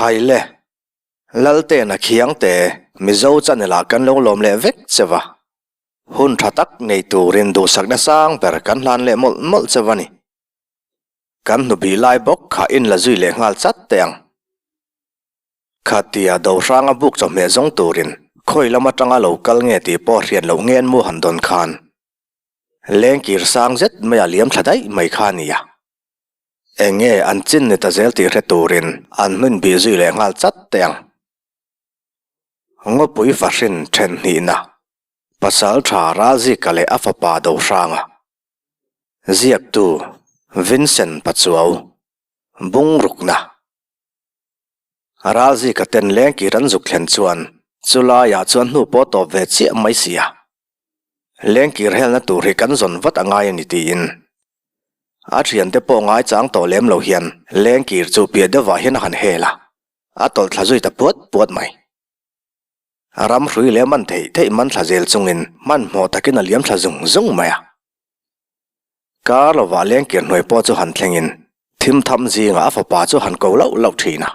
Khaile, Laltena Khiangte, Mizo channel ah kan lo lawm leh vek che va. Hun tha tak nei turin duhsakna sang ber kan hlan leh mawlh mawlh che va ni. Kan hnubih lai bawk kha in la zui leh nghal chat teh ang. Khatia do hranga buk chawhmeh zawng turin khawi lam atanga lo kal nge tih pawh hriat loh ngen mu han dawn khan lengkir sang zet mai a liam thla daih mai kha a nia. Eng nge an chin ni ta zel tih hre turin an hmun bih zui leh nghal chat teh ang. Ngawpui fahrin then hnihna pasal tha Ralzika leh a fapa do hranga ziaktu Vincent Pachuau bungrukna. Ralzika ten lengkir an zuk thlen chuan chulaiah chuan hnu pawh tawp ve chiah mai si a. Lengkir helna tur hi kan zawn vat a ngai a ni tiin a thiante pawh ngaichang tawh lem lo hian lengkir chu piah deuhvah hian a han hel a, a tawlh thla zui ta puat puat mai. Ram hrui leh man theih theih man thla zel chungin hmanhmawh takin a liam thla zung zung mai a. Kar lovah lengkir hnuai pawh chu han thlengin thim tham zingah a fapa chu han ko lauh lauh thin a,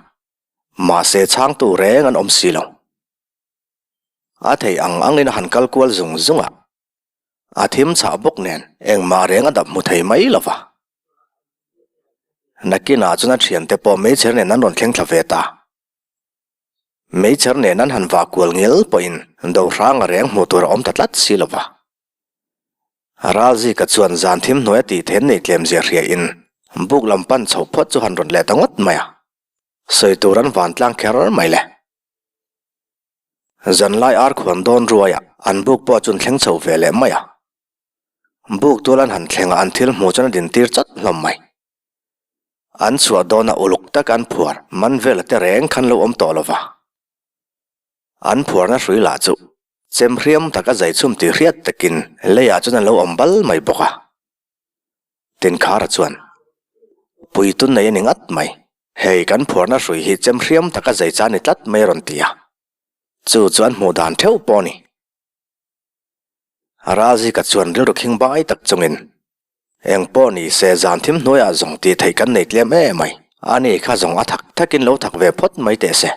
mahse chhangtu reng an awm si lo. A thei ang angin a han kal kual zung zung a, a thim chhah bawk nen engmah reng a dap hmu thei mai lo va. Nakinah chuan a thiante pawh meichher nen an rawn thleng thla ve ta. Meichher nen an han vah kual ngel pawhin Dohranga reng hmuh tur a awm ta tlat si lo va. Ralzika chuan zan thim hnuai a tih then nei tlem zia hria in buk lam pan chho phawt chu han rawn leh ta ngawt mai a, sawi tur an van tlang kher mai le. Zanlai ar khuan dawn ruai ah an buk pawh chun thleng chho ve leh mai a. Buk tual an han thleng a an thil hmuh chuan a din tir chat hlawm mai. An chhuah dawn a uluk tak an phuar man vel a te reng khan lo awm tawh lo va. An phuarna hrui lah chu chem hriam taka zai chhum tih hriat takin leiah chuan a lo awm bal mai bawk a. Tinkhara chuan, Puitun nei a ni ngat mai, hei kan phuarna hrui hi chem hriam taka zai cha ni tlat mai a rawn ti a. Chu chu an hmuh dan theuh pawh a ni. Ralzika chuan rilru khing bai tak chungin, Eng pawh ni se zan thim hnuaiah zawng tih theih kan nei tlem em mai, ani kha zawng a thak thakin lo thak ve phawt mai teh se.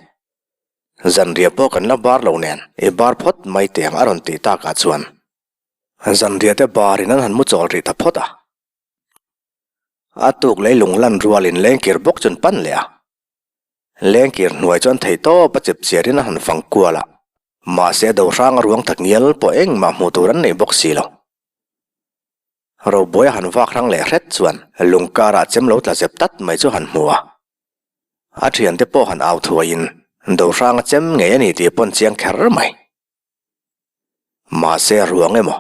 Zanriah pawh kan la bar lo nen i bar phawt mai teh ang a rawn tih takah chuan zanriah te barin an han mu chawl rih ta phawt a. A tuk lei lung lan rualin lengkir bawk chuan pan leh a. Lengkir hnuai chuan theihtawp a chep chiarin a han fang kual a, mahse do hrang a ruang tak ngial pawh engmah hmuh tur an nei bawk si lo. Robuai a han vak hrang leh hret chuan lung karah chem lo tla zep tat mai chu han hmu a. A thiante pawh han au thuaiin do hranga chem ngei a ni tih pawn chiang kher mai. Mahse ruang emaw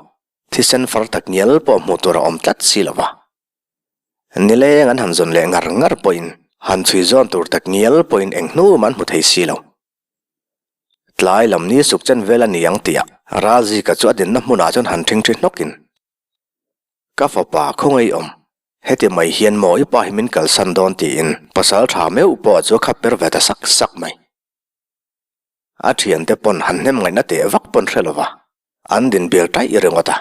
thisen far tak ngial pawh hmuh tur a awm tlat si lo va. Nileng an han zawn leh ngar ngar pawhin han chhui zawn tur tak ngial pawhin eng hnum an hmu thei si lo. Tlai lam ni suk chen vel a ni ang tih ah Ralzika chu a dinna hmunah chuan han ṭhingṭhi hnawkin, Ka fapa khawngaih awm, heti mai hian maw i pa hi min kalsan dawn tiin pasal ṭha meuh pawh chu a khap per ve ta sak sak mai. A ṭhiante pawn han hnem ngaihna teh vak pawn hre lova an din bil taih ringawt a.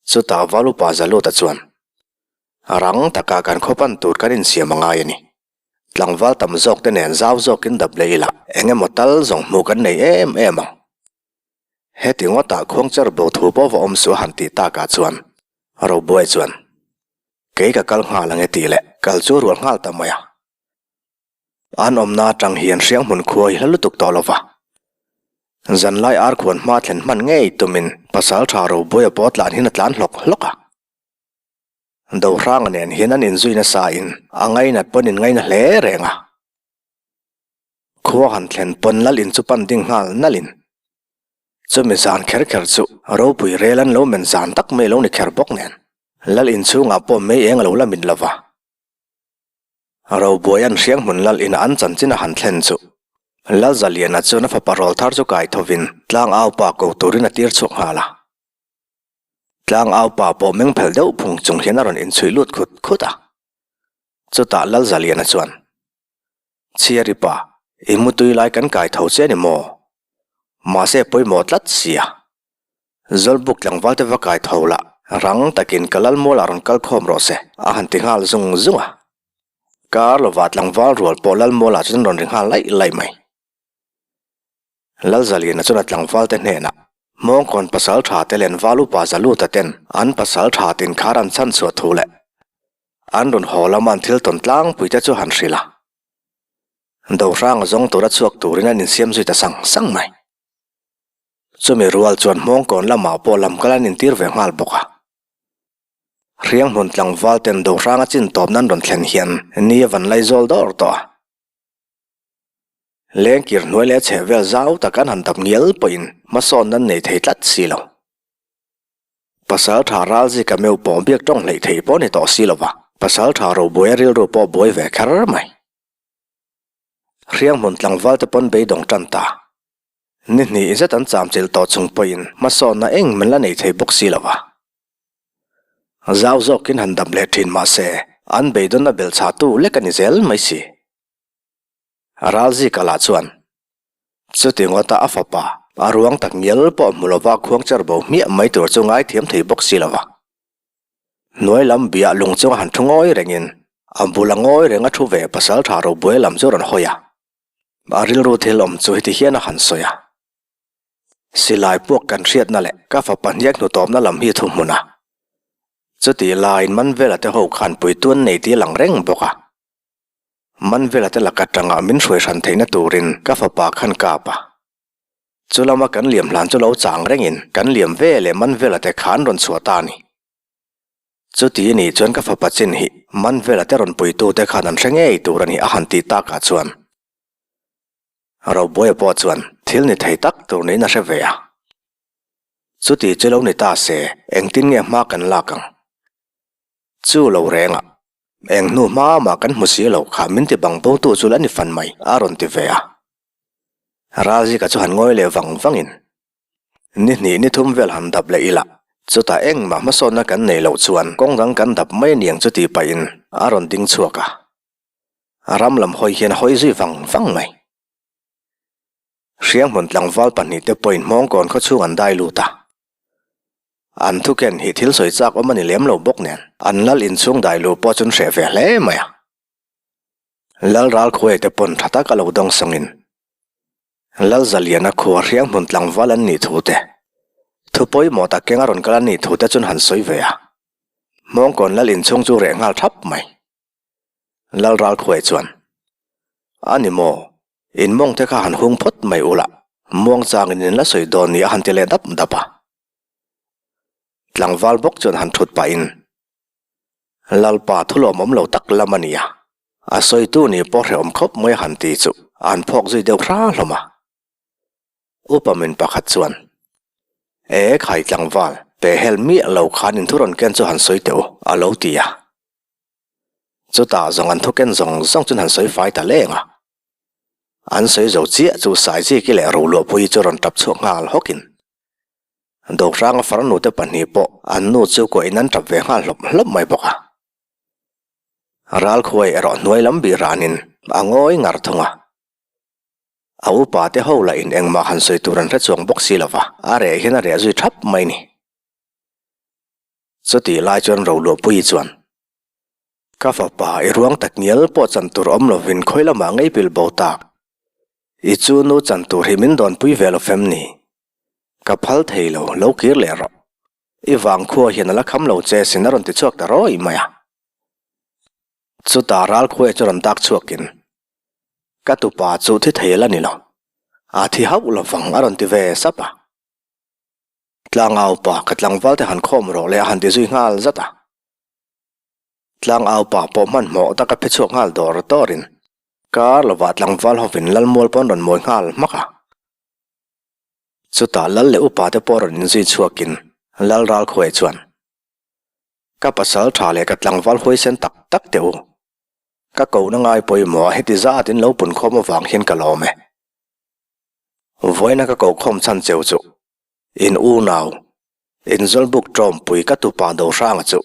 Chutah Valupa Zaluta chuan, Rang taka kan khaw pan tur kan insiam a ngai a ni. Tlangval tam zawk te nen zau zawkin dap leh ila eng emaw tal zawng hmuh kan nei em em ang. Heti ngawtah khuangcher bo thu pawh va awm suh a han tih takah chuan Robuai chuan, Kei ka kal nghal ang e tih leh kal chu rual nghal ta mai a. An awmna atang hian hriang hmun khua hi hla lutuk tawh lo va. Zanlai ar khuan hma thlen hman ngei tumin pasal tha Robuaia pawh tlan hin a tlan hlawk hlawk a. Dohranga nen hian an inzui nasa in a ngainat pawn in ngaina hle reng a. Khua han thlen pawn lal in chu pan ding nghal nalh in chumi zan kher kher chu ropui rel an lo men zan tak mai lo ni kher bawk nen lal in chhungah pawh mei eng a lo la mit lo va. Robuai an hriang hmun lal ina an chanchin a han thlen chu Lalzaliana chuan a fapa rawl thar chu kai thovin tlang au pa ko turin a tir chhuak nghal a. Tlang au pa pawh meng phel deuh phung chung hian a rawn inchhuih lut khut khut a. Chutah Lalzaliana chuan, Chhiari pa, i mutui lai kan kai tho che a ni maw? Mahse pawimawh tlat sia. Zawlbuk tlangval te va kai tho lah, rang takin ka Lalmualah rawn kal khawm rawh se, a han ti nghal zung zung a. Kar lova tlangval rual pawh Lalmualah chuan rawn ri nghal laih laih mai. Lalzaliana chuan a tlangval te hnenah, Hmawngkawn pasal tha te len val upa Zaluta ten an pasal tha tin khar an chhan chhuah thu leh an rawn haw lama an thil tawn tlangpui te chu han hrilh a. Dohranga zawng tura chhuak turin an insiam zui ta sang sang mai. Chumi rual chuan Hmawngkawn lamah pawh lam kal an intir ve nghal bawk a. Hrianghmun tlangval ten Dohranga chin tawp nan rawn thlen hian ni a van lai zawl dawr tawh a. Lengkir hnuai leh chheh vel zau tak an han dap ngial pawhin hmasawn nan nei thei tlat si lo. Pasal tha Ralzika meuh pawh biak tawng hleih thei pawh ni tawh si lova, pasal tha Robuaia rilru pawh buai ve kher mai. Hrianghmun tlangval te pawn beidawng tan ta. Ni hnih zet an cham chilh tawh chung pawhin hmasawnna eng min la nei thei bawk si lova. Zau zawkin han dap leh thin mahse an beidawnna belhchhahtu lek a ni zel mai si. Ralzika lah chuan, Chuti ngawta a fapa, a ruang tak ngial pawh hmu lova khuangcher bo hmiah mai tur chu ngaithiam thei bawk si lova. Hnuai lam biah lung chunga han thu ngawi rengin, a bula ngawi renga thu ve pasaltha Robuai lam chu rawn hawi a. A rilru thil awm chu heti hian a han sawi a. Silai puak kan hriatna leh ka fapa hniak hnutawmna lam hi thuhmun a. Chutih laiin Manvela te ho khan puitu an nei tih a lang reng bawk a. Manvela te laka tangah min hruai hran theihna turin ka fapa khan kap a. Chu lama kan liam hlan chu lo chang rengin kan liam ve leh Manvela te kha an rawn chhuah ta a ni. Chuti nih chuan ka fapa chin hi Manvela te rawn puitute khan an hre ngei tur a ni a han tih takah chuan Robuaia pawh chuan thil ni thei tak tur niin a hre ve a. Chuti chu lo ni ta se engtin nge hma kan lak ang? Chu lo reng a, eng hnu hma mah kan hmu si lo kha min ti bang bo tu chu la ni fan mai a rawn ti ve a. Ralzika chu han ngawi leh vang vangin, Ni hnih ni thum vel han dap leh ila, chutah engmah hmasawnna kan nei loh chuan kawng dang kan dap mai aniang chu tih pahin a rawn ding chhuak a. Ram lam hawi hian a hawi zui vang vang mai. Hrianghmun tlangval pahnihte pawhin Hmawngkawn khawchhung an dai lut a. An thuken hi thil sawi chak awm a ni lem lo bawk nen, an lal inchhung dai luh pawh chun hreh ve hle mai a. Lal Ralkhuaia te pawn tha taka lo dawng sawngin Lal Zaliana khua Hrianghmun tlangval an nih thu te, thu pawimawh tak keng a rawn kal an nih thu te chun han sawi ve a. Hmawngkawn lal inchhung chu reh nghal thap mai. Lal Ralkhuaia chuan, A ni maw, in mawng te kha han hung phawt mai ula, muang changin in la sawi dawn ni a han ti leh dap dap a. Tlangval bawk chuan han thut pahin, Lalpa thulawmawm lo tak lam a ni a, a sawitu ni pawh hrehawm khawp mai a han ti chu an phawk zui deuh hra hlawm a. Upa min pakhat chuan, E khai tlangval, pehhel miah lo khan in thu rawn ken chu han sawi teh u, a lo ti a. Chutah zawng an thu ken zawng zawng chuan han sawi fai ta leng a. An sawi zo chiah chu Saiziki leh Roluahpuii chu rawn tap chhuak nghal hawkin Dohranga farnu te pahnih pawh an nu chu kuahin an tap ve nghal hlawp hlawp mai bawk a. Ralkhuai erawh hnuai lam bih ranin a ngawi ngar thung a. A upa te ho lahin engmah han sawi tur an hre chuang bawk si lova, a reh hian a reh zui thap mai ni. Chutih lai chuan Roluahpuii chuan, Ka fapa, i ruang tak ngial pawh chan tur awm lovin khawi lamah ngei pil bo tak. I chu nu chan tur hi min dawnpui ve lo fem ni. Ka phal thei lo, lo kir leh rawh. I vangkhua hian a la kham lo che sin a rawn ti chhuak ta rawih mai a. Chutah Ralkhuaia chu rawn dak chhuakin, Ka tupa chu thi thei la ni lo. A thi hauh lovang a rawn ti ve sap a. Tlangau pa ka tlangval te han khawm rawh le a han ti zui nghal zat a. Tlangau pa pawh hmanhmawh taka phe chhuak nghal dawr dawrin kar lovah tlangval hovin Lalmual pawn rawn mawi nghal hmak a. Chutah Lal leh upa te pawh rawn inzui chhuakin Lal Ralkhuai chuan, Ka pasal tha leh ka tlangval huaisen tak tak teh u. Ka kohna ngai pawimawh a heti zat in lo punkhawm avang hian ka lawm e. Vawiina ka kohkhawm chhan cheu chu In unau, in zawlbuk tawmpui ka tupa Dohranga chu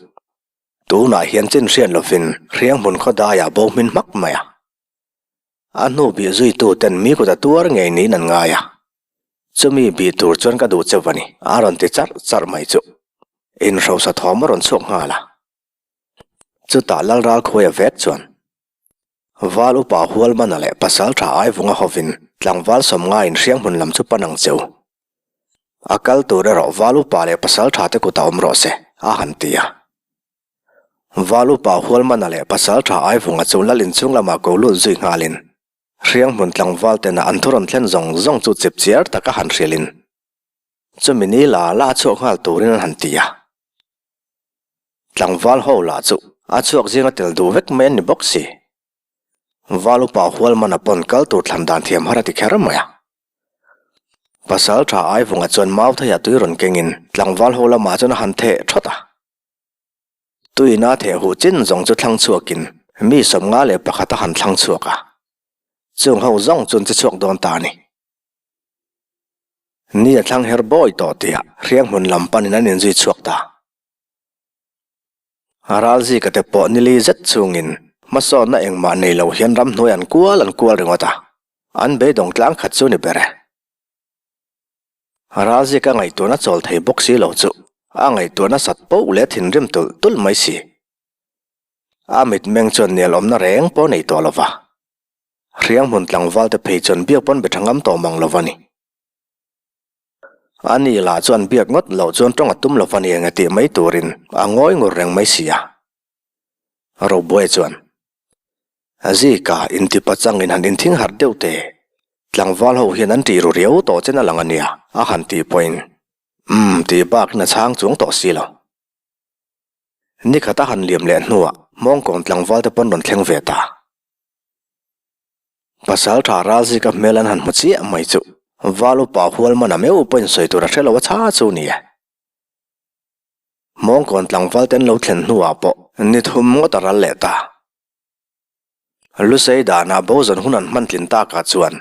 tunah hian chin hriat lovin Hrianghmun khawdaiah bo hmin hmak mai a. A hnu bih zuitu ten mi kut a tuar ngei niin an ngai a. Chumi bih tur chuan ka duh cheuh a ni, a rawn ti charh charh mai chu. Inhrosa thawm a rawn chhuak nghal a. Chutah Lalralkhuaia vek chuan. Val upa Hualmana leh Pasalṭha Aivunga hovin tlangval sawmngaiin hrianghmun lam chu pan ang che u. A kal tur erawh Val upa leh Pasalṭha te kutah awm rawh se, a han ti a. Val upa Hualmana leh Pasalṭha Aivunga chu lal inchhung lamah ko lut zui nghalin hrianghmun tlangval tena an thu rawn thlen zawng zawng chu chipchiar taka han hrilhin chumi ni la la a chhuak nghal turin an han ti a. Tlangval ho lah chu a chhuak zinga tel duh vek mai an ni bawk si. Val upa Hualmana pawn kal tur thlan dan thiam har a ti kher mai a. Pasal tha Aivunga chuan Mautheiah tui rawn kengin tlangval ho lamah chuan a han theh thawt a. Tuina theh huh chin zawng chu thlang chhuakin mi 51 a han thlang chhuak a. Chung ho zawng chuan che chhuak dawn ta a ni. Ni a thlang her bawi tawh tihah hrianghmun lam panin an inzui chhuak ta. Ralzika te pawh nili zet chungin hmasawnna engmah nei lo hian ramhnuai an kual an kual ringawt a, an beidawng tlang khat chu ni ber e. Ralzika ngaihtuahna chawl thei bawk si lo chu a ngaihtuahna sat poh leh thinrim tulh tulh mai si. A mitmeng chuan nialawmna reng pawh nei tawh lo va. Hrianghmun tlangval te phei chuan biak pawn be tha ngam tawh mang lo va ni. A ni lah chuan biak ngawt loh chuan tawng a tum lo va ni eng e tih mai turin a ngawi ngur reng mai si a. Robuai chuan, Zika inti pachangin han inthing harh deuh te, tlangval ho hian an tih ru riau tawh chen a lang a nia a han tih pawhin, Umm tih bakin a chhang chuang tawh si lo. Nikhat a han liam leh hnuah Hmawngkawn tlangval te pawn rawn thleng ve ta. Pasal tha Ralzika hmel an han hmu chiah mai chu Val upa Hualmana meuh pawhin sawi tur a hre lo a chha chu ni e. Hmawngkawn tlangval te an lo thlen hnuah pawh ni thum ngawt a ral leh ta. Lusei danah bozawn hun an hman tlin takah chuan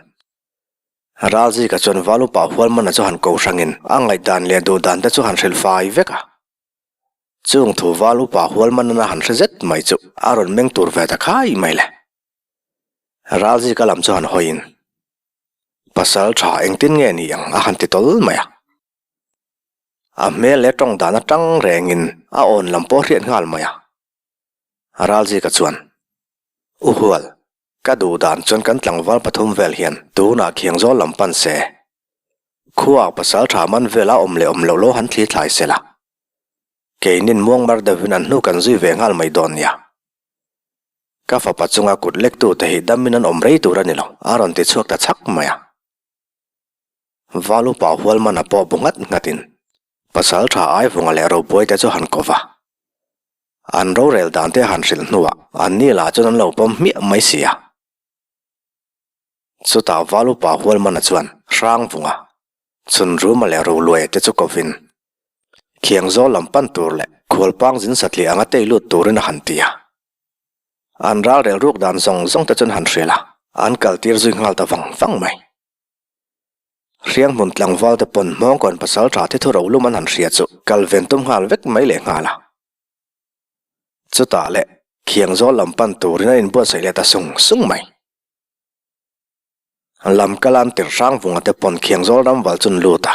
Ralzika chuan Val upa Hualmana chu han ko hrangin a ngaihdan leh duhdan te chu han hrilh fai vek a. Chung thu val upa Hualmanana han hre zet mai chu a rawn meng tur ve ta khai mai le. Ralzika lam chu han hawiin, Pasal tha engtin nge ni ang a han ti tawl mai a. A hmel leh tawng dan atang rengin a awn lam pawh a hriat nghal mai a. Ralzika chuan, U Hual, ka duh dan chuan kan tlangval pathum vel hian tunah khiangzawl lam pan se. Khuaa pasal tha man vela awm leh awm loh lo han thli thlai se la. Keinin muangmar deuhin an hnu kan zui ve nghal mai dawn nia. Ka fapa chunga kut lektute hi damin an awm rei tur a ni lo, a rawn ti chhuak ta chhak mai a. Val upa Hualmana pawh bu nghat nghatin pasal tha Aivunga leh Robuaite chu han ko va. An rorel dan te han hrilh hnuah anni lah chuan an lo pawm hmiah mai si a. Chutah Val upa Hualmana chuan Hrangvunga, Chhunruma leh Roluaia te chu kovin Khiangzawl lam pan tur leh Khualpang zin satliah anga tei lut turin a han ti a. An ralrel ruk dan zawng zawng te chuan han hrilh a, an kal tir zui nghal ta vang vang mai. Hrianghmun tlangval te pawn Hmawngkawn pasal tha thi thu rolum an han hria chu kal ven tum nghal vek mai leh nghal a. Chutah leh Khiangzawl lam pan turin an inbuatsaih leh ta sung sung mai. Lam kalan tirh Hrangvunga te pawn Khiangzawl ramval chu an lut a.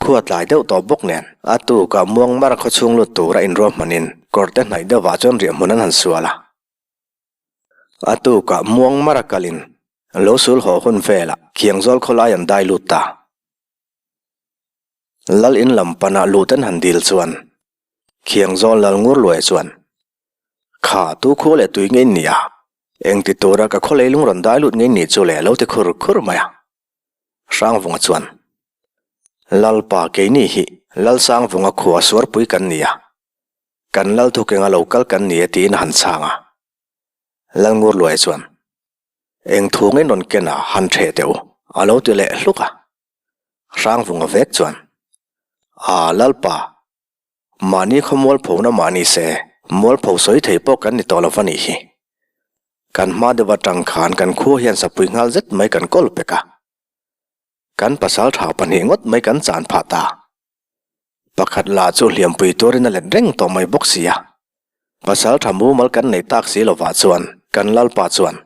Khua tlai deuh tawh bawk nen a tukah Muangmar khaw chhung lut tura inruahmanin kawr te hnaih deuhah chuan riahhmun an han sual a. A tukah Muangmar a kalin lo sul haw hun velah Khiangzawl khawlai an dai lut ta. Lal in lam panah lut an han dil chuan Khiangzawl lal ngur luai chuan Kha tu khu leh tui ngei ni a, eng ti tura ka khaw leilung rawn dai lut ngei ni chu le lo ti khur khur mai a. Hrangvunga chuan, Lalpa keini hi Lalsangvunga khua suarpui kan ni a, kan lal thukenga lo kal kan ni e tiin a han chhang a. Lalngurluaia chuan, Eng thu ngei rawn ken a, han ṭheh teh u, a lo ti leh hluk a. Hrangvunga vek chuan, Aa Lalpa, Mahni khaw mualphona mah ni se, mualpho sawi thei pawh kan ni tawh lo va nih hi. Kan hma deuh atang khan kan khua hian sapui nghal zet mai kan kawl pek a. Kan pasal tha pahnih ngawt mai kan chan phah ta. Pakhat lah chu hliampui tuarin a let reng tawh mai bawk si a. Pasal tha mumal kan nei tak si lovah chuan kan lalpa chuan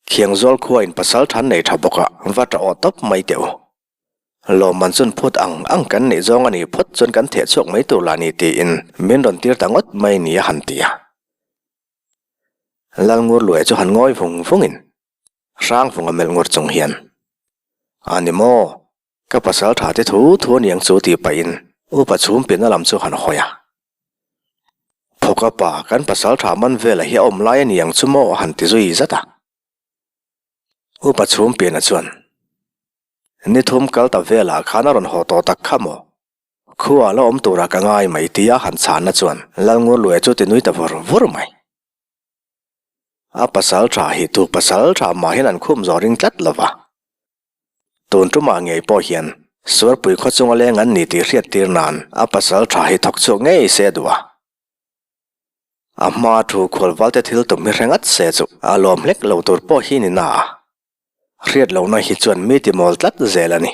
Khiangzawl khuain pasal tha nei tha bawk a va tah aw tawp mai teh u. Lawmman chuan phut ang ang kan neih zawng a nih phawt chuan kan theh chhuak mai tur lah ni tiin min rawn tir ta ngawt mai ni a han ti a. Lalngurluaia chu han ngawi vung vungin Hrangvunga melh ngur chung hian, A ni maw? Ka pasal tha te thu thu a niang chu tih pahin upa chhum piahna lam chu han hawi a. Phawka pa, kan pasal tha man vela hi a awm lai a niang chu maw a han ti zui zat a. Upa chhum piahna chuan, Ni thum kal ta velah khan a rawn haw tawh tak kha maw? Khua la awm turah ka ngai mai tia han chhanna chuan Lalngurluaia chu ti nui ta vur vur mai. A pasal tha hi tu pasal tha mahin an khum zawh ring tlat lo va. Tun tumah ngei pawh hian Suarpui khaw chunga leng an ni tih hriat tir nan a pasal tha hi thawk chhuak ngei se a duh a. A hma thu khualvalte thil tum hi hre ngat se chu a lawm hlek lo tur pawh hi ni na a. Hriat lohna hi chuan mi ti mawl tlat zel a ni.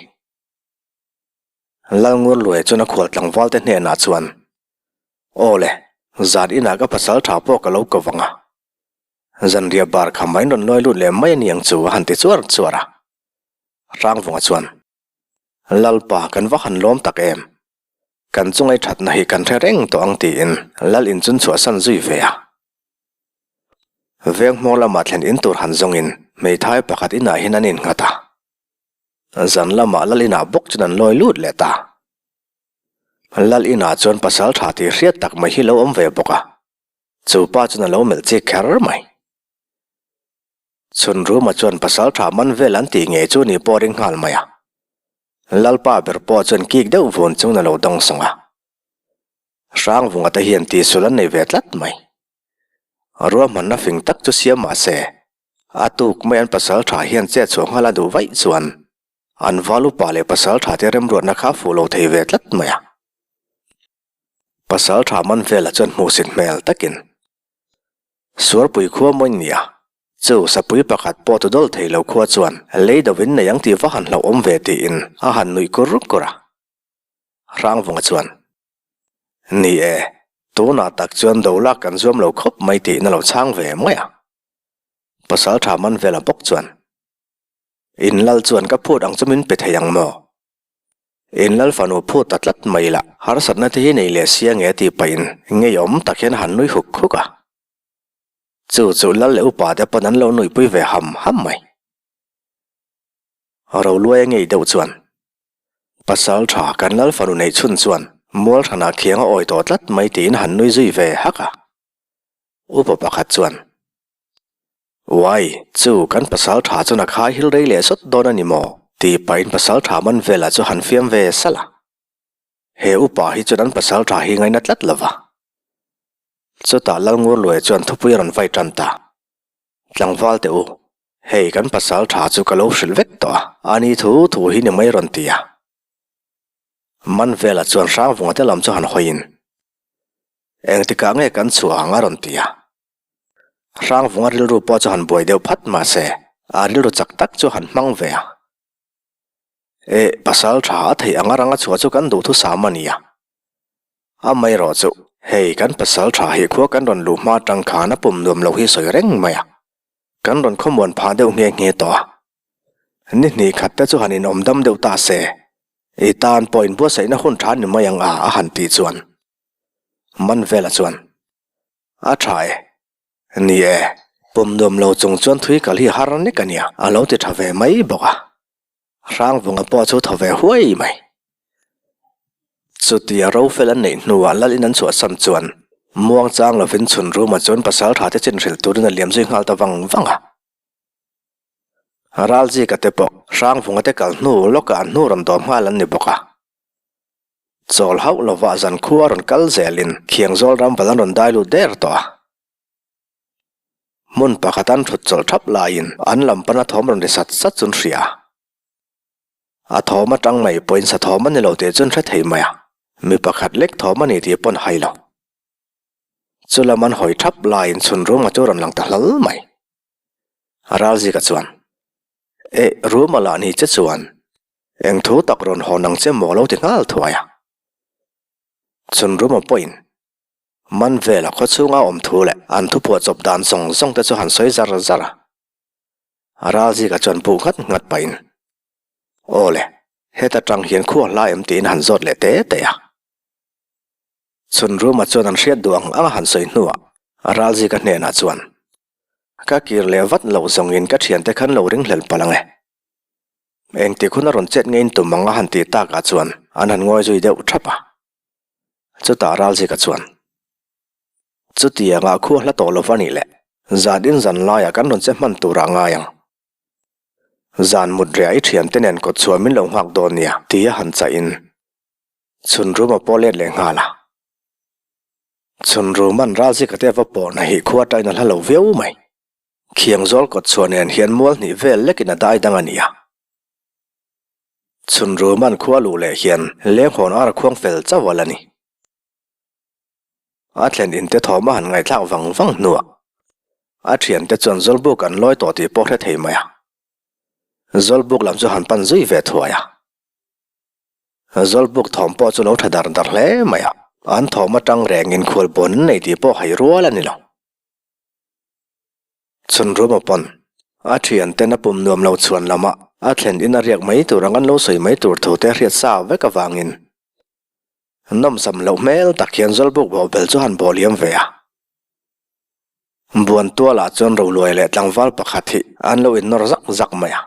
Lalngurluaia chuan a khual tlangvalte hnenah chuan, Aw le, zan inah ka pasal tha pawh ka lo ko vang a. Zanriah bar kha mai rawn lawi lut leh mai a ni ang chu a han ti chuar chuar a. Hrangvunga chuan, Lalpa kan va han lawm tak em? Kan chungai thatna hi kan hre reng tawh ang tiin Lal in chun chhuahsan zui ve a. Veng hmawr lamah thlen in tur han zawngin hmeithai pakhat inah hian an innghat a. Zan lamah Lal inah bawk chuan an lawi lut leh ta. Lal inah chuan pasal tha tih hriat tak mai hi lo awm ve bawk a, chu pa chuan a lo melh chik kher mai. Chhun Ruma chuan pasal tha man vel an tih ngei chu ni pawh a ring nghal mai a. Lalpa ber pawh chuan kik deuh vun chungin a lo dawng sawng a. Hrangvunga te hian tihsul an nei ve tlat mai. Ruahmanna fing tak chu siam mah se, a tuk mai an pasal tha hian chet chhuah nghal a duh vaih chuan An val upa leh pasal tha te remruatna kha fuh lo thei ve tlat mai a. Pasal tha man velah chuan hmuhsit hmel takin Suarpui khua mawi nia, chu sapui pakhat pawh tu dawl thei lo khua chuan lei do in nei ang tih va han hlauhawm ve tiin a han nuih kur kur a. Hrangvunga chuan, Ni e, tunah tak chuan do lak kan zuam lo khawp mai tiin a lo chhang ve mai a. Pasal tha man velah bawk chuan, In lal chuan ka phut ang chu min pe thei ang maw? In lal fanu phut ta tlat mai la, harsatna te hi nei leh sia nge tih pahin ngeiawm tak hian han nui huk huk a. Chu chu lal leh upa te pawn an lo nuihpui ve ham ham mai. Roluaia ngei deuh chuan, Pasal tha kan lal fanu neih chhun chuan mual hranah khiang a awi tawh tlat mai tiin han nui zui ve hak a. Upa pakhat chuan, Uai, chu kan pasal tha chuan a khai hil rei leh sawt dawn a ni maw? tih pahin pasal tha man velah chu han fiam ve salh a. He upa hi chuan an pasal tha hi ngaina tlat lo va. Chutah Lalngurluaia chuan thupui a rawn vai tan ta. Tlangval teh u, hei kan pasal tha chu ka lo hrilh vek tawh a, a ni thu thu hi ni mai rawn ti a. Man velah chuan Hrangvunga te lam chu han hawiin, Engtikah nge kan chhuah ang a rawn ti a. Hrangvunga rilru pawh chu han buai deuh phat mah se, a rilru chak tak chu han hmang ve a. Eh, pasal tha a theih anga ranga chhuah chu kan duhthusam a nia. Amaherawh chu, hei kan pasal tha hi khua kan rawn luh hma atang khan a pum nuam lo hi sawi reng mai a. Kan rawn khawmuan phah deuh nghe nghe tawh a. Ni hnih khat te chu han inawm dam deuh ta se, i tan pawh inbuatsaihna hun tha ni mai ang a, a han tih chuan. Manvela chuan, A tha e. Ni e, pawm nuam lo chung chuan thui kal hi har nek a nia, a lo ti tha ve mai bawk a. Hrangvunga pawh chu thaw ve huai mai. Chutia rofel an neih hnuah lal in an chhuahsan chuan muangchang lovin chhun ruma chuan pasal tha te chin hrilh turin a liam zui nghal ta vang vang a. Ralzika te pawh Hrangvunga te kal hnu lawkah an hnu rawn dawm nghal an ni bawk a. Chawl hauh lovah zan khua rawn kal zelin Khiangzawl ram val an rawn dai lut der tawh a. Hmun pakhat an thut chawlh thap laiin an lam pana thawm rawn ri sat sat chu an hria a. A thawm atang mai pawhin sa thawm a ni lo tih chu an hre thei mai a, mi pakhat lek thawm a ni tih pawn hai lo. Chu lam an hawi thap laiin chhun ruma chu rawn lang ta hlal mai. Ralzika chuan, Eh, ruma lah ni che chuan Eng thu tak rawn hawn ang che maw lo ti nghal thuai a. Chhun ruma pawhin man vela khaw chhunga awm thu leh an thuphuah chawp dan zawng zawng te chu han sawi zar zar a. Ralzika chuan buh nghat nghat pahin, Aw le, heta tang hian khua hla em tiin han zawt leh te te a. Chhun ruma chuan an hriat duh ang ang a han sawi hnuah Ralzika hnenah chuan. Ka kir leh vat loh zawngin ka thiante khan lo ringhlel palh ang e. Engtik hun a rawn chet ngeiin tum ang a han tih takah chuan an han ngawi zui deuh thap a. Chutah Ralzika chuan, Chutiangah khua hla tawh lova nih leh zan in zan laiah kan rawn che hman turah ngai ang. Zan mut reh i thiante nen kawt chhuah min lo nghak dawn nia tia han chahin chhun rum a pawh let leh nghal a. Chhun ruman Ralzika te va pawhna hi khua tain a hla lo viau mai. Khiangzawl kawt chhuah nen hian mual hnih vel lekin a dai dang a ni a. Chhun ruman khua luh leh hian lenghawn ar a khuang fel chauh a la ni. A thlen inte thawm a han ngaihthlak vang vang hnuah a thiante chuan Zawlbuk an lawi tawh tih pawh hre thei mai a. Zawlbuk lam chu han pan zui ve thuai a. Zawlbuk thawm pawh chu lo tha dar dar hle mai a, an thawm atang rengin khualbawn an nei tih pawh hai rual a ni lo. Chhun Ruma pawn a thianten a pum nuam lo chhuan lama a thlen in a riak mai tur ang an lo sawi mai tur thu te hriat sa vek avangin Nawmsam loh hmel tak hian Zawlbuk bawhbel chu han bawh liam ve a. Buan tualah chuan Roluai leh tlangval pakhat hi an lo innawr zak zak mai a.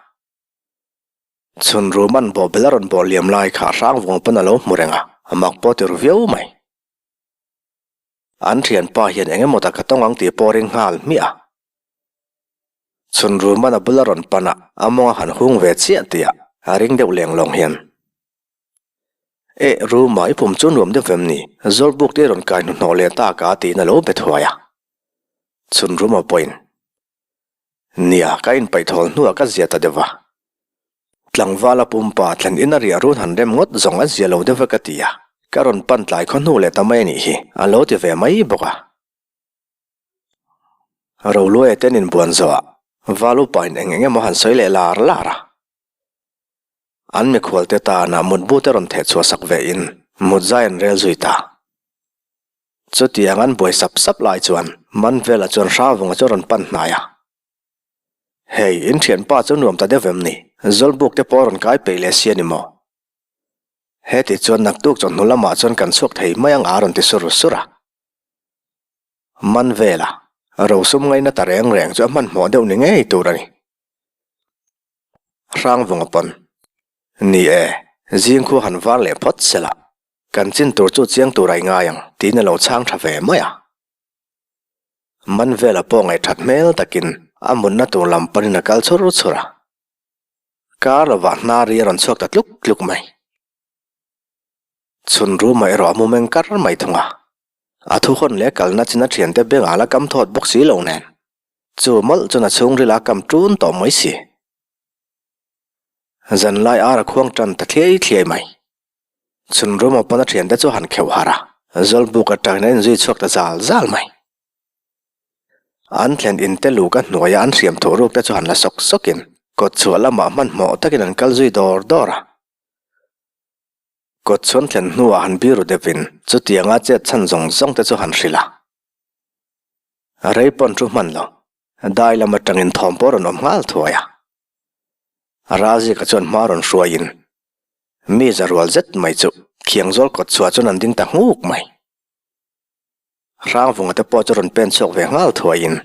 Chhun Ruman bawhbel a rawn bawh liam lai kha Hrangvunga pawn a lo hmu reng a, a mak pawh ti ru viau mai. An thianpa hian eng emaw tak a tawng ang tih pawh a ring nghal hmiah a. Chhun Ruman a bula rawn pan a, a mawng a han hung ve chiah tih a, a ring deuh leng lawng hian. Eh, Ruma, i pum chu nuam deuh vem ni? Zawlbuk te i rawn kai hnuhnawh leh tak a, tiin a lo be thuai a. Chhun Ruma pawhin, Nia, ka inpaih thawl hnuah ka zia ta deuh va. Tlangvala pumpa thlen in a riah run han rem ngawt zawng a zia lo deuh ve ka ti a, ka rawn pan tlai khaw hnu leh ta mai a nih hi, a lo ti ve mai bawk a. Roluaia ten inbuan zawhah Val upain eng eng emaw han sawi leh lar lar a. An mikhualte tana mutbu te rawn theh chhuah sak ve in mut zai an rel zui ta. Chutiang an buai sap sap lai chuan Manvela chuan Hravunga chu a rawn pan hnai a. Hei, in thianpa chu nuam ta deuh em ni? Zawlbuk te pawh a rawn kai peih leh si a ni maw? Heti chuan naktuk chawhnu lamah chuan kan chhuak thei mai ang a rawn ti sur sur a. Manvela, rosum ngaina ta reng reng chu a hmanhmawh deuh ni ngei tur a ni. Hrangvunga pawn, Ni e, zing khu han var leh phawt se la, kan chin tur chu chiang tur a i ngai ang, tiin a lo chhang tha ve mai a. Manvela pawh ngaihthat hmel takin a mutna tur lam panin a kal chhur chhur a. Kar lovah hnar ri a rawn chhuak ta tluk tluk mai. Chhun ruma erawh a mu meng kar mai thung a. A thu hawn leh kalna chin a thiante bengah la kam thawt bawk si lo nen. Chu mawlh chuan a chhungril a kam ṭun tawh mai si. Zanlai ar a khuang ṭan ta thliai thliai mai. Chhun ruma pawn a thiante chu han kheuh harh a, Zawlbuk aṭangin a inzui chhuak ta zal zal mai. An thlen inte luk a hnuaia an hriam thuh ruk te chu han la sawk sawkin kawt chhuah lamah hmanhmawh takin an kal zui dawr dawr a. Kawt chhuan thlen hnuah han biru deuhin chutianga chet chhan zawng zawng te chu han hrilh a. Rei pawn thu hman lo, dai lam atangin thawm pawh rawn awm nghal thuai a. Razika chuan hma rawn hruaiin mi za rual zet mai chu Khiangzawl kawt chhuah chuan an ding ta nghuk mai. Hrangvunga te pawh chu rawn pen chhuak ve nghal thuaiin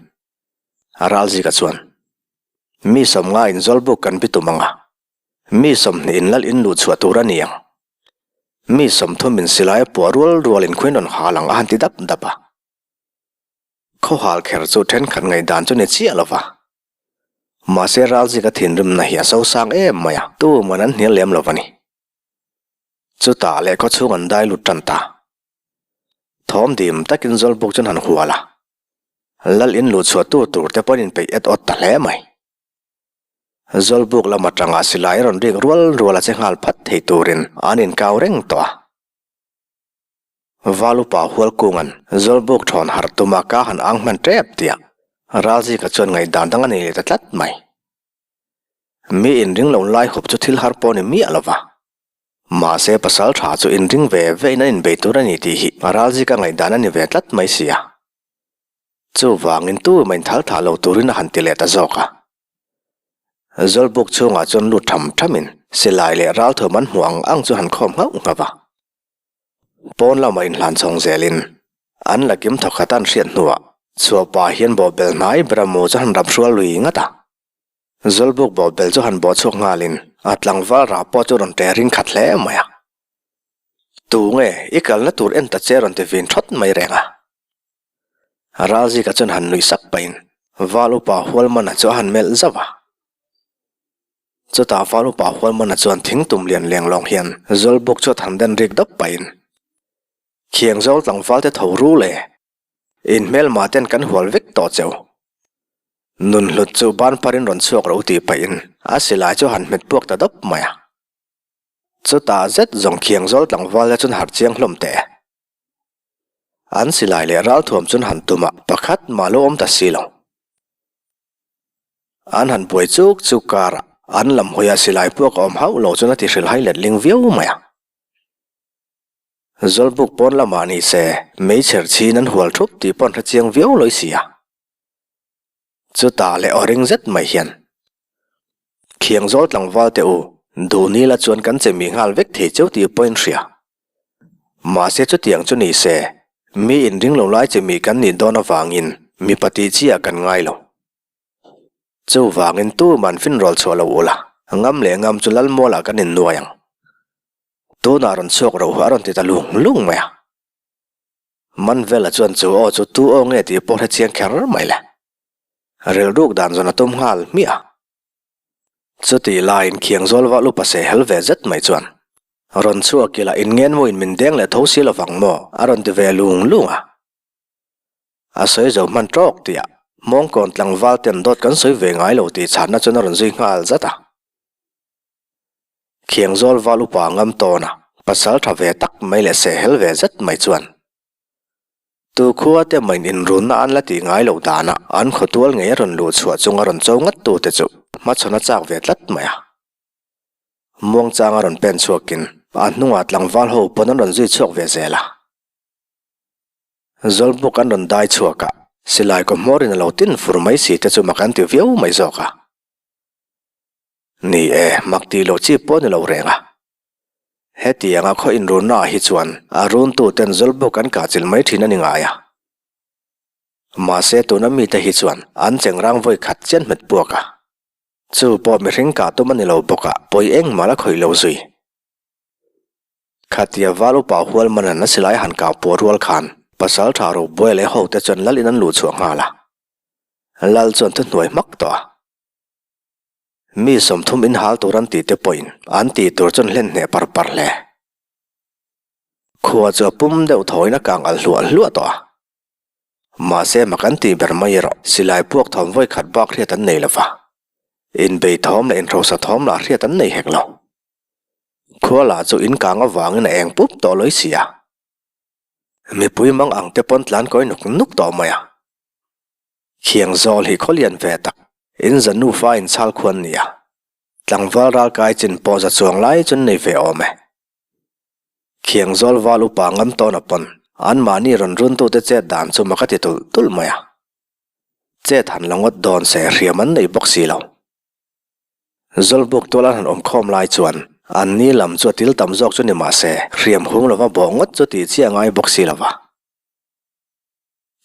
Ralzika chuan mi sawmnga in Zawlbuk kan bitum ang a, Mi 20 in lal in luh chhuah tur a ni ang. Mi 30 in silai a puah rual rual in khuin rawn hal ang a han ti dap dap a. Khawhal kher chu thenkhat ngaihdan chu ni chiah lo va. Mahse Ralzika thinrimna hi a sosang em mai a, tuman an hnial lem lo va ni. Chutah leh khawchhung an dai lut tan ta. Thawm dim takin Zawlbuk chuan han hual a. Lal in luh chhuah tur tur te pawhin inpeih et awt ta hle mai. Zawlbuk lam atanga silai rawn rik rual rual a che nghal phat thei turin an inkau reng tawh a. Val upa Hualkunga'n Zawlbuk thawn harh tuma ka han ang hman tep tih a, Ralzika chuan ngaihdan dang a nei leh ta tlat mai. Mi inring lo lai hup chu thil har pawh a ni miah lo va. Mahse pasal tha chu inring ve ve in an inbei tur a ni tih hi Ralzika ngaihdan a ni ve tlat mai si a. Chuvangin tu emaw inthal thah lo turin a han ti leh ta zawk a. Zawlbuk chhungah chuan lut tham thamin silai leh ralthuam an hmuh ang ang chu han khawm nghauh nghauh a. Pawn lamah inhlan chhawng zelin an la kim thawk khat an hriat hnuah. Chhuahpa hian bawhbel hnai bera mu chu han rap hrual lui ngat a. Zawlbuk bawhbel chu han bawh chhuak nghalin a tlangval rah pawh chu rawn ṭe ring khat hle mai a. Tu nge i kalna tur en ta che rawn ti vin ṭhawt mai reng a. Ralzika chuan han nuih sak pahin Val upa Hualmana chu a han melh zauh a. Chutah Val upa Hualmana chuan thing tum lian leng lawng hian Zawlbuk chu a than den rik dawp pahin Khiang zawl tlangval te tho rul e, in hmelma ten kan hual vek tawh cheu. Nun hlut chu ban parin rawn chhuak ro tih pahin a silai chu han hmet puak ta dawp mai a. Chutah zet zawng khiang zawl tlangval te chuan harh chiang hlawm teh e. An silai leh ralthuam chuan han tum a, pakhat mah lo awm ta si lo. An han buai chuk chuk karah an lam hawiah silai puak a awm hauh lo chuan a ti hrilhai letling viau mai a. Zawlbuk pawn lamah ni se, meichher chhin an hual thup tih pawh an hre chiang viau lawi si a. Chutah leh aw ring zet mai hian, Khiang zawl tlangval teh u, duh ni la chuan kan che mi nghal vek thei cheu tih pawhin hria. Mahse chutiang chu ni se, mi inring lo lai che mi kan nih dawn avangin mipa tih chi ah kan ngai lo. Chuvangin tuman finrawl chhuah lo ula, ngam leh ngam chu Lalmualah kan innuai ang. Tunah rawn chhuak roh a rawn ti ta lung lung mai a. Manvela chuan chu aw chu tu aw nge tih pawh hre chiang kher mai le. Rilruk dan zawn a tum nghal hmiah a. Chutih laiin khiang zawl vah lupa se hel ve zet mai chuan rawn chhuak ila inngenmuin min deng leh tho si lovang maw a rawn ti ve lung lung a. A sawi zo hman tawk tih ah mawngkawn tlangval ten dawt kan sawi ve ngai lo tih chhanna chuan a rawn zui nghal zat a. Khiang zawl val upa ngam tawn a, pasal tha ve tak mai leh sehhel ve zet mai chuan tu khua te main inrunna an la tih ngai loh danah an khawtual ngei a rawn luh chhuah chunga rawn cho ngat tu te chu hmachhawn a chak ve tlat mai a. Muangchang a rawn pen chhuakin a hnungah tlangval ho pawn an rawn zui chhuak ve zel a. Zawlbuk an rawn dai chhuak a, silai kaw hmawrin a lo tin fur mai si te chu mak an ti viau mai zawk a. Ni e, mak tih loh chi pawh ni lo reng a. Hetianga khaw inrunna ah hi chuan a runtu ten zawlbuk an kah chilh mai thin a ni ngai a. Mahse tuna mite hi chuan an chengrang vawi khat chian hmet puak a. Chu pawh mihring kah tum a ni lo bawk a, pawi engmah la khawih lo zui. Khatia val upa hual man an a silai han kah puah rual khan pasal tha Robuai leh hote chuan lal in an luh chhuah nghal a. Lal chuan thuhnuai hmak tawh a. Mi 30 in hal tur an tih te pawhin an tih tur chuan hlen hneh par par hle. Khua chu a pum deuh thawiin a kang alh hluah hluah tawh a. Mahse mak an tih ber mai erawh silai puak thawm vawi khat bak hriat an nei lo va. Inbei thawm leh inhrosa thawm lah hriat an nei hek lo. Khua lah chu in kang avangin a eng pup tawh lawi si a. Mipui mang ang te pawn tlan kawi nuk nuk tawh mai a. Khiang zawl hi khawlian ve tak, in za nufa in chhal khuan nia. Tlangval ral kai chin pawh za chuang lai chu nei ve awm e. Khiang zawl val upa ngam tawn a pawn, anmahni rawn runtute chet dan chu mak a ti tulh tulh mai a. Chet han la ngawt dawn se hriam an nei bawk si lo. Zawlbuk tual an han awm khawm lai chuan an ni lam chu a til tam zawk chu ni mah se hriam hung lova bawh ngawt chu tih chiah ngai bawk si lo va.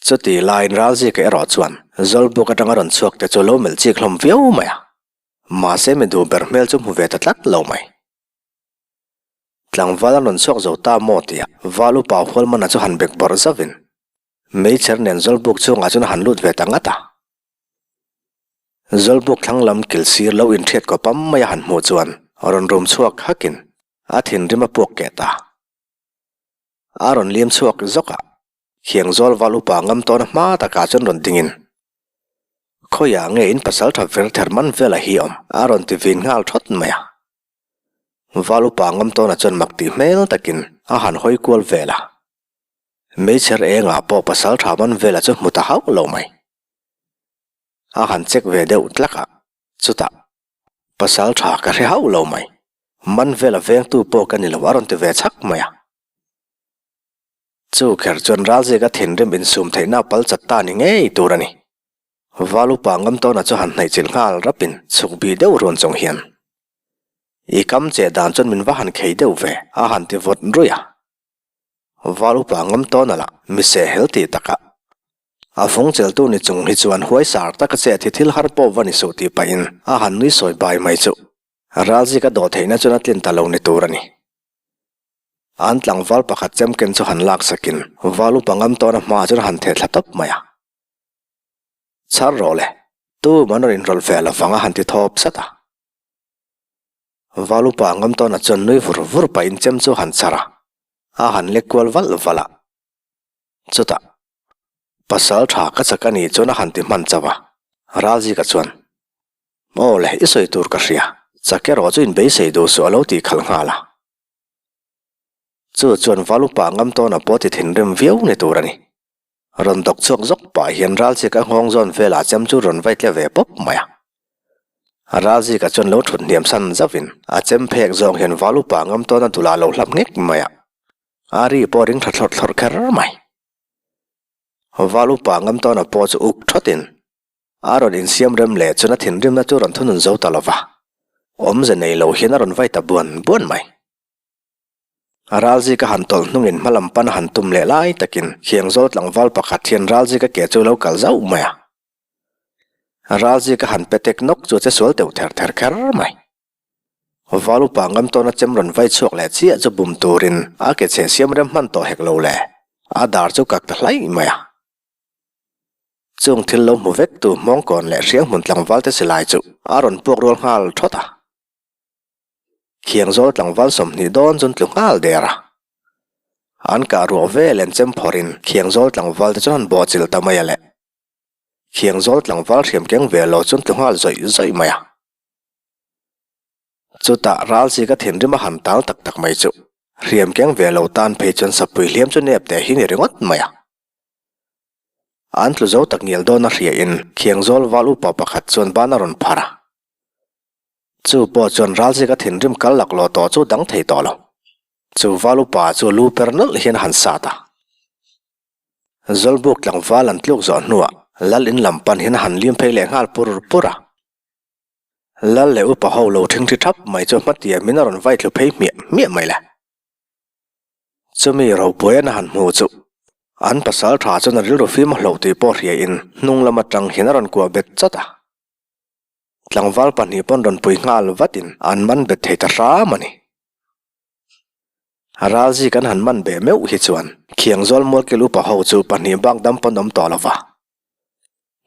Chuti laiin Ralzika erawh chuan Zawlbuk atanga rawn chhuak te chu lo melh chik hlawm viau mai a, mahse mi duh ber hmel chu hmu ve ta tlat lo mai. Tlangval an rawn chhuak zo ta maw tia Val upa Hualmana chu han bek bawrh zauhin meichher nen Zawlbuk chhungah chuan a han lut ve ta ngat a. Zawlbuk thlang lam kil sir lo inhriat kaw pam mai a han hmuh chuan rawn rum chhuak hakin a thinrim a puak keh ta. A rawn liam chhuak zawk a. Khiang zawl val upa ngam tawn a hma takah chuan rawn dingin, Khawiah nge in pasal tha vir ther man vela hi awm? a rawn ti vin nghal thawt mai a. Val upa ngam tawnah chuan mak tih hmel takin a han hawi kual vel a. Meichher engah pawh pasal tha man vela chu hmu ta hauh lo mai. A han check ve deuh tlak a, chutah, Pasal tha ka hre hauh lo mai. Man vela vengtu pawh ka ni lo a rawn ti ve chhak mai a. Chu kher chuan Ralzika thinrim insum theihna pal chat ta ni ngei tur a ni. Val upa ngam tawna chu han hnaihchilh nghal rapin chhuk bih deuh run chung hian, I kam che dan chuan min va han khei deuh ve, a han ti vawt ruih a. Val upa ngam tawna lah mi sehhel tih takah. A fung cheltu ni chung hi chuan huaisar taka chet hi thil har pawh va ni suh tih pahin a han nui sawi bai mai chu. Ralzika dawh theihna chuan a tlin ta lo ni tur a ni. An tlangval pakhat chemken chu han lak sakin val upa ngam tawna hmaah chuan a han theh thla tawp mai a. Chhar rawh le, tu man rawn inrawlh ve lo vang a han ti thawp sat a. Val upa ngam tawna chuan nui vur vur pahin chem chu han chhar a, a han lek kual valh valh a. Chutah, pasal tha ka chak a nih chuan a han ti hman chauh a, Ralzika chuan, Aw le, i sawi tur ka hria, chak erawh chu inbeisei duh suh a lo tih khalh nghal a. Chu chuan Val upa ngam tawna pawh ti thinrim viau ni tur a ni. Rawn dawk chhuak zawk pah hian Ralzika nghawng zawn velah chem chu rawn vai tle ve pawp mai a. Ralzika chuan lo thut hniam san zauhin a chem phek zawng hian Val upa ngam tawna dulah lo hlap nghek mai a. A ri pawh ring tha thlawrh thlawrh kher mai. Val upa ngam tawna pawh chu uk thawtin a rawn insiam rem leh chuan a thinrimna chu rawn thunun zo ta lo va, awmze nei lo hian a rawn vai ta buan buan mai. A ralzika han tawlh hnungin hma lam pan a han tum leh lai takin Khiangzawl tlangval pakhat hian ralzika ke chu lo kal zauh mai a. Ralzika han pe tek nawk chu a che sual teuh ther ther kher mai. Val upa ngam tawna chem rawn vai chhuak leh chiah chu bum turin a ke chhe siam rem hman tawh hek lo le, a dar chu kak ta hlaih mai a. Chung thil lo hmu vek tu hmawngkawn leh hrianghmun tlangval te silai chu a rawn puak rual nghal thawt a. Khiangzawl tlangval 20 dawn chuan tlu nghal der a. An kah ruah vel en chem phawrhin Khiangzawl tlangval te chuan han bawhchilh ta mai a le. Khiangzawl tlangval hriam keng ve lo chuan tlu nghal zawih zawih mai a. Chutah Ralzika thinrim a han tal tak tak mai chu hriam keng ve lo tan phei chuan sapui hliam chu nep teh hi ni ringawt mai a. An tlu zo tak ngial dawn a hriain Khiangzawl val upa pakhat chuan ban a rawn phar a. Chu pawh chuan Ralzika thinrim kal laklawh tawh chu dang thei tawh lo. Chu val upa chu lu per nawlh hian a han sat a. Zawlbuk tlangval an tluk zawh hnuah Lal in lam pan hian a han lim phei leh nghal pur pur a. Lal leh upa ho lo thingthi thap mai chu hmatiamin a rawn vai thlu phei hmiah hmiah mai le. Chumi Ropuian a han hmu chu an pasal tha chuan a rilru fim a hloh tih pawh hriain hnung lam atang hian a rawn kuah bet chawt a. Tlangval pahnih pawn rawn pui nghal vatin an man bet thei ta hram a ni. Ralzi kan han man beh meuh hi chuan Khiangzawl Mualkil upa ho chu pahnih bak dam pawn awm tawh lo va.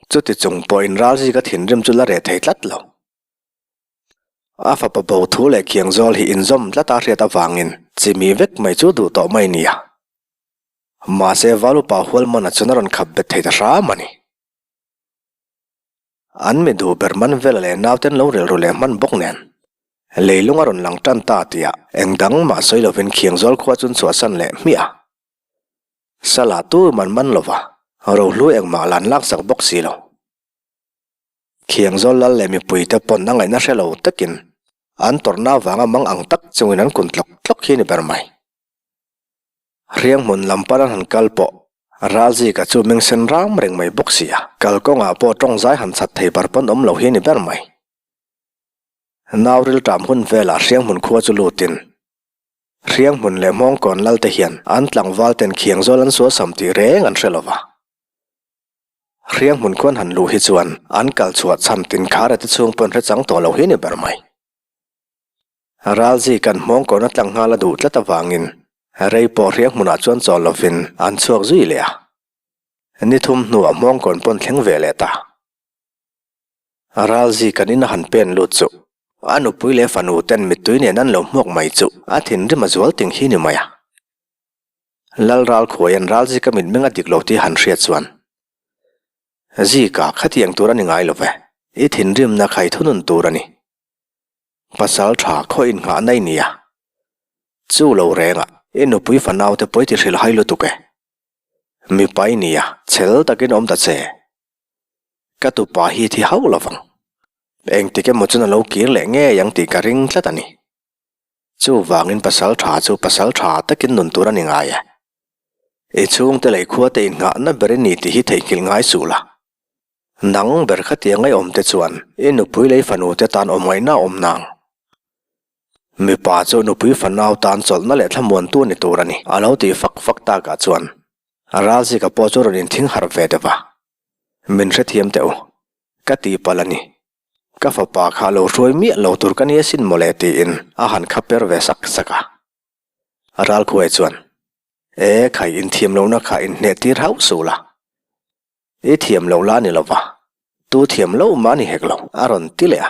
Chuti chung pawhin Ralzi ka thinrim chu la reh thei tlat lo. A fapa bo thu leh Khiangzawl hi inzawm tlat a hriat avangin chimi vek mai chu duh tawh mai nia. Mahse Val upa Hualmana chuan a rawn khap bet thei ta hram a ni. An mi duh ber man vela leh nauten lo rilru leh hman bawk nen leilung a rawn lang tan ta tia eng dang mah sawi lovin Khiangzawl khua chun chhuahsan leh hmiah a. Sala tur man man lova rohlu engmah lan laksak bawk si lo. Khiangzawl lal leh mipuite pawn a ngaihna hre lo takin an tawrhna avanga mang ang tak chungin an kun tlawk tlawk hi ni ber mai. Hrianghmun lam pan an han kal pawh Ralzika chu meng sen ram reng mai bawk si a, kalkawngah pawh tawngzai han chhat thei bar pawn awm lo hi a ni ber mai. Nau rilṭam hun velah Hrianghmun khua chu lutin Hrianghmun leh Hmawngkawn lal te hian an tlangval ten Khiangzawl an suasam tih reng an hre lo va. Hrianghmun khuan han luh hi chuan an kal chhuah chhan tin khara te chhung pawn hre chang tawh lo hi a ni ber mai. Ralzi kan hmawngkawn a tlang nghal a duh tlat avangin rei pawh hriang hmunah chuan chawl lovin an chhuak zui leh a. Ni thum hnuah hmawngkawn pawn thleng ve leh ta. Ralzi kan in a han pen lut chu a nupui leh fanu ten mittui nen an lo hmuak mai chu a thinrim a zual ting hi ni mai a. Lal Ralkhuaian Ralzi ka mitmeng a dik lo tih han hriat chuan Zika khatiang tur a ni ngai lo ve, i thinrimna khai thunun tur a ni. Pasal tha khaw innghah na i nia. Chu lo reng a, i nupui fanau te pawi ti hrilh hai lutuk e. Mipa i nia, chhel takin awm ta che. Ka tupa hi thi hauh lovang. Engtik emaw chuan a lo kir leh ngei ang tih ka ring tlat a ni. Chuvangin pasal tha chu pasal tha takin nun tur a ni ngai e. I chhungte leh i khuate innghahna ber i ni tih hi theihnghilh ngai suh la. Nang ber khatiang ngaihawm te chuan i nupui leh i fanu te tan awm ngaihna a awm nang. Mipa chu nupui fanau tan chawlhna leh thlamuantu a ni tur a ni. A lo tih fak fak takah chuan Ralzika pawh chu rawn inthing harh ve deuh a. Min hrethiam teh u, ka tihpalh a ni. Ka fapa kha lo hruai miah lo tur ka ni asin mawle tiin a han kha per ve sak sak a. Ralkhuai chuan, E khai inthiam lohna kha inhneh tir hauh suh la. I thiam loh la ni lova, tu thiam loh mah ni hek lo, a rawn ti leh a.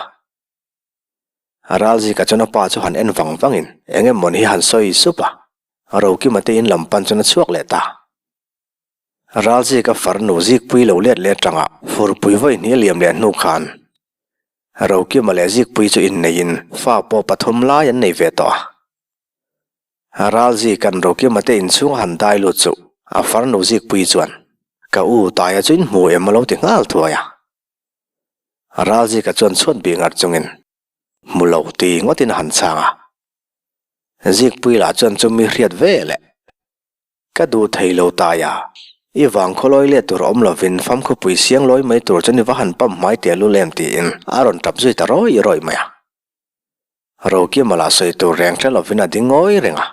Ralzika chuan a pa chu han en vang vangin eng emaw hi han sawi sup a, Rokima te in lam pan chuan a chhuak leh ta. Ralzika farnu Zikpui lo let leh atanga furpui vawi hnih a liam leh hnu khan Rokima leh Zikpui chu inneiin fa pawh pathum lai an nei ve tawh a. Ralzika'n Rokima te inchhung a han dai lut chu a farnu Zikpui chuan, Ka u Taia chu in hmu em a lo ti nghal thuai a. Ralzika chuan chhuat bih ngar chungin, Hmu lo ti ngawtin a han chhang a. Zikpui lah chuan chumi hriat ve leh, Ka duh thei lo Taia, i vang khawlawi let tur awm lovin famkhawpui siang lawi mai tur chuan i va han pam hmai teh lul em tiin a rawn tap zui ta rawih rawih mai a. Rokima lah sawi tur reng hre lovin a ding ngawi reng a.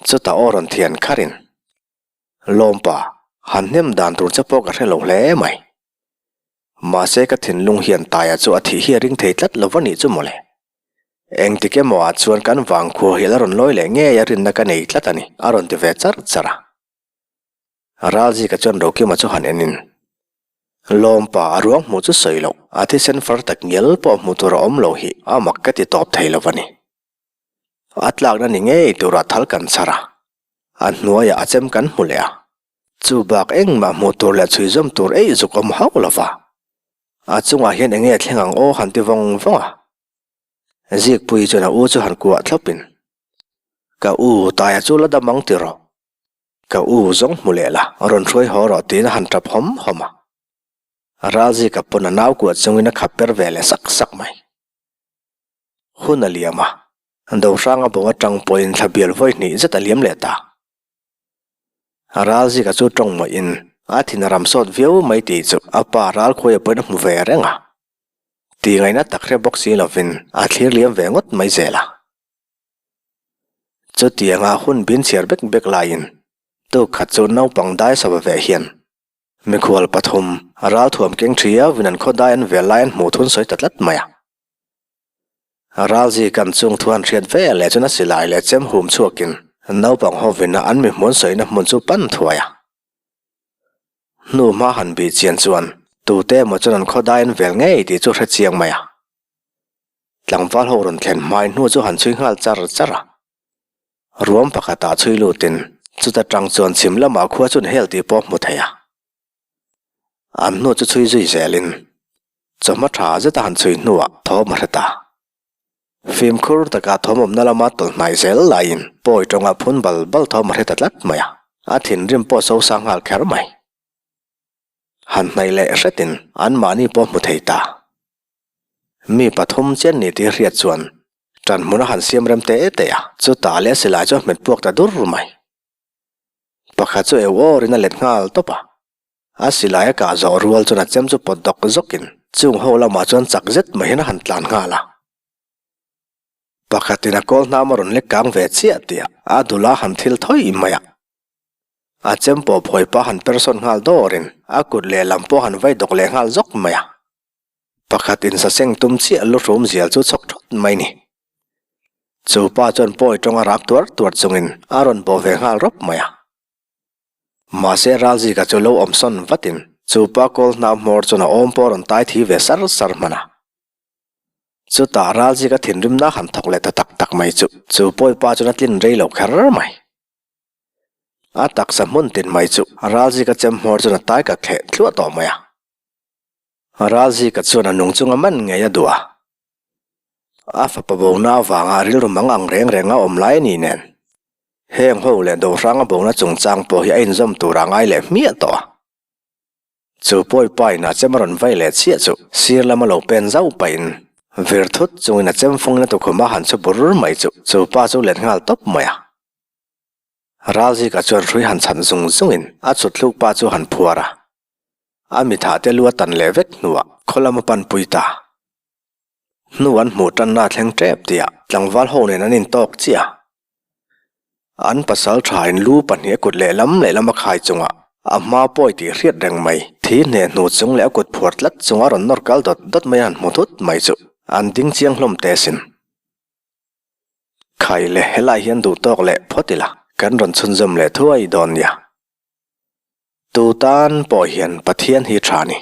Chutah aw rawn thian kharin, Lawmpa, han hnem dan tur che pawh ka hre lo hle mai. Mahse ka thinlung hian Taia chu a thih hi a ring thei tlat lo va nih chu mawle. Engtik emaw ah chuan kan vangkhua hi a la rawn lawi leh ngei a rinna ka nei tlat a ni, a rawn ti ve char char a. Ralzika chuan Rokima chu han enin, Lawmpa a ruang hmuh chu sawi loh, a thisen far tak ngial pawh hmuh tur a awm lo hi a mak ka ti tawp thei lo a ni. A tlakna ni ngei turah thal kan chhar a, a hnuaiah a chem kan hmu leh a, chu bak engmah hmuh tur leh chhui zawm tur eih zuk awm hauh lo va, a chungah hian enge thleng ang aw han ti vawng vawng a. Zikpuii chuan a u chu han kuah thlawpin, Ka u, Taia chu la dam ang ti rawh. Ka u zawng hmu leh la, rawn hruai haw rawh tiin a han tap hawm hawm a. Ralzika pawn a nau kuah chungin a khap per ve leh sak sak mai. Hun a liam a, Dohranga bo atang pawhin thla bial vawi hnih zet a liam leh ta. Ralzika chu tawng mawhin a thin a ram sawt viau mai tih chu a pa Ralkhuaia pawhin a hmu ve reng a. Tihngaihna tak hre bawk si lovin a thlir liam ve ngawt mai zel a. Chutianga hun bin chhiar bek bek laiin tuk khat chu naupang dai sava veh hian mikhual pathum ralthuam keng thiauin an khaw dai an vel lai an hmuh thun sawi ta tlat mai a. Ralzi kan chung thu an hriat ve leh chuan a silai leh chem hum chhuakin naupang hovin a an mihmun sawina hmun chu pan thuai a. Hnu hma han bih chian chuan tute emaw chuan an khaw dai an vel ngei tih chu hre chiang mai a. Tlangval ho rawn thlen hmai hnu chu han chhui nghal char char a. Ruam pakhatah chhui lutin chuta tang chuan chhim lamah khua chu an hel tih pawh hmu thei a. An hnu chu chhui zui zelin chawhma tha zeta han chhui hnuah thawm a hre ta. Fimkhur taka thawm awmna lama tawlh hnai zel laiin pawi tawngah phun bal bal thawm a hre ta tlat mai a, a thinrim pawh so sang nghal kher mai. Han hnaih leh hretin anmahni pawh hmu thei ta. Mi pathum chian ni tih hriat chuan ṭan hmun a han siam rem te te a, chutah leh silai chu a hmet puak ta dur mai. Pakhat chu eu awrin a let nghal tawp a, a silai a kah zawh rual chuan a chem chu pawt dawk zawkin chung ho lamah chuan chak zet mai hian a han tlan nghal a. Pakhatin a kawl hnam a rawn lek kang ve chiah tih a dul a han thil thawi mai a. A chem pawh phawi pa han persawn nghal dawrin a kut lehlam pawh han vai dawk leh nghal zawk mai a. Pakhat in saseng tum chiah lu hrum zial chu chhawk thawt mai ni. Chu pa chuan pawi tawng a rak tuar tuar chungin a rawn bawh ve nghal rawp mai a. Mahse Ralzika chu lo awm sawn vatin chu pa kawl hnau hmawr chuan a awm pawh a rawn tai thi ve sar sar hman a. Chutah Ralzika thinrimna han thawk leh ta tak tak mai chu chu pawi pa chuan a tlin rei lo kher mai. A taksa hmun tin mai chu Ralzika chem hmawr chuan a tai ka thleh thluah tawh mai a. Ralzika chuan a nung chunga man ngei a duh a. A fapa bona avanga rilru mang ang reng reng a awm lai a ni nen. Heng ho leh Dohranga bona chungchang pawh hi a inzawm tur a ngai leh hmiah tawh a. Chu pawi pa in a chem a rawn vai leh chiah chu sir lama lo pen zauh pahin vir thut chungin a chem fungin a tukhum a han chhu bur mai chu chu pa chu let nghal tawp mai a. Ralzika chuan hrui han chhan zung zungin a chhut thluk pa chu han phuar a. A mithah te lu a tan leh vek hnuah khaw lam a panpui ta. Hnu an hmuh tanna a thleng tep tihah tlangval ho nen an intawk chiah a. An pasal thain lu pahnih a kut lehlam lehlam a khai chungah a hma pawi tih hriat reng mai. Thi hneh hnu chung leh a kut phuar tlat chunga rawn nawr kal dawt dawt mai a han hmu thut mai chu an ding chiang hlawm teh asin. Khai le helai hian duh tawk leh phawt ila kan rawn chhunzawm leh thuai dawn nia. Tu tan pawh hian Pathian hi tha ni.